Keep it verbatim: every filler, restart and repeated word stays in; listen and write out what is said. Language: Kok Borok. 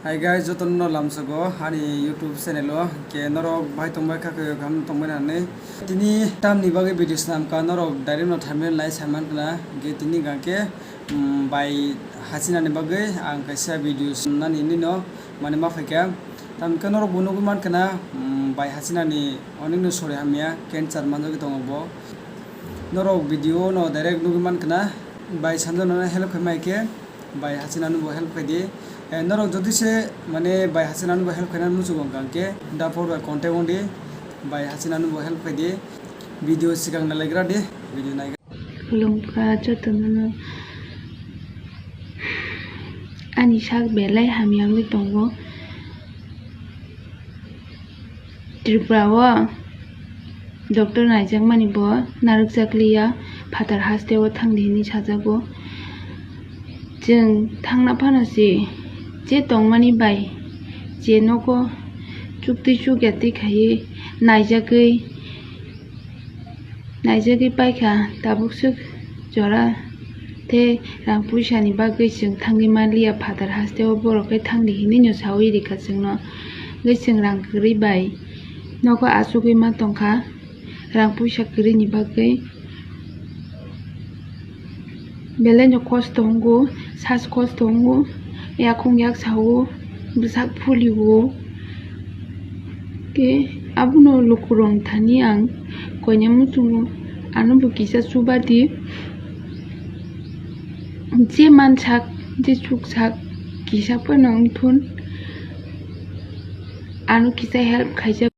Hi guys, jotono lamsogo ani YouTube channel o, ke norok bai tongbai kha, khe kaham tongbai na hinwi. Tini tamni bagwi video swnam kha, norok direct no thumbnail nai sai man khna, ke tini hwnkha khe, mm, bai hachinani bagwi ang kaisa video swnamnani nini no mane ma phaikha. Tamkhe norok bo nugwi man khna, mm, bai hachinani onek no sori hamya, cancer manjagwi tongo bo. Norok video no direct nugwi man khna, bai sanjana help khai mai khe, bai hachinani bo help khai di. Eh, norok jodi se mane bai hachinani bo help khainani muchungo hwnkha khe, da por bai contact wng di, bai hachinani bo help khai di. Video swkang nalaigra di, video nai. Khulumkha jotono no. Ani sak belai hamya wngwi tongo. Tripura o doctor naijakmani bo narwkjakliya, phatar hasteo thangdi hinwi sajago. Chwng thangna phano se je tongmani bai je nogo chuktwi chukya twi khaiwi naijagwi, naijagwi paikha, tabuk swk jora tei rang puisani bagwi chwng thangwi manliya, phatar hasteo borok khe thangdi hinwi no sawi rikha chwngno. Hwnkhe chwng rang kwrwi bai nogo achugwi ma tongkha, rang puisa kwrwini bagwi. Belai no kosto wngo, sas kosto wngo, yakhung yak sao, bwsak phuligo. Khe abono lukurok thani ang koina muchungo, ano bo kisa chubadi. Je mansak, je chuksak, kisa phano wngthun, ano kisa help khaijak.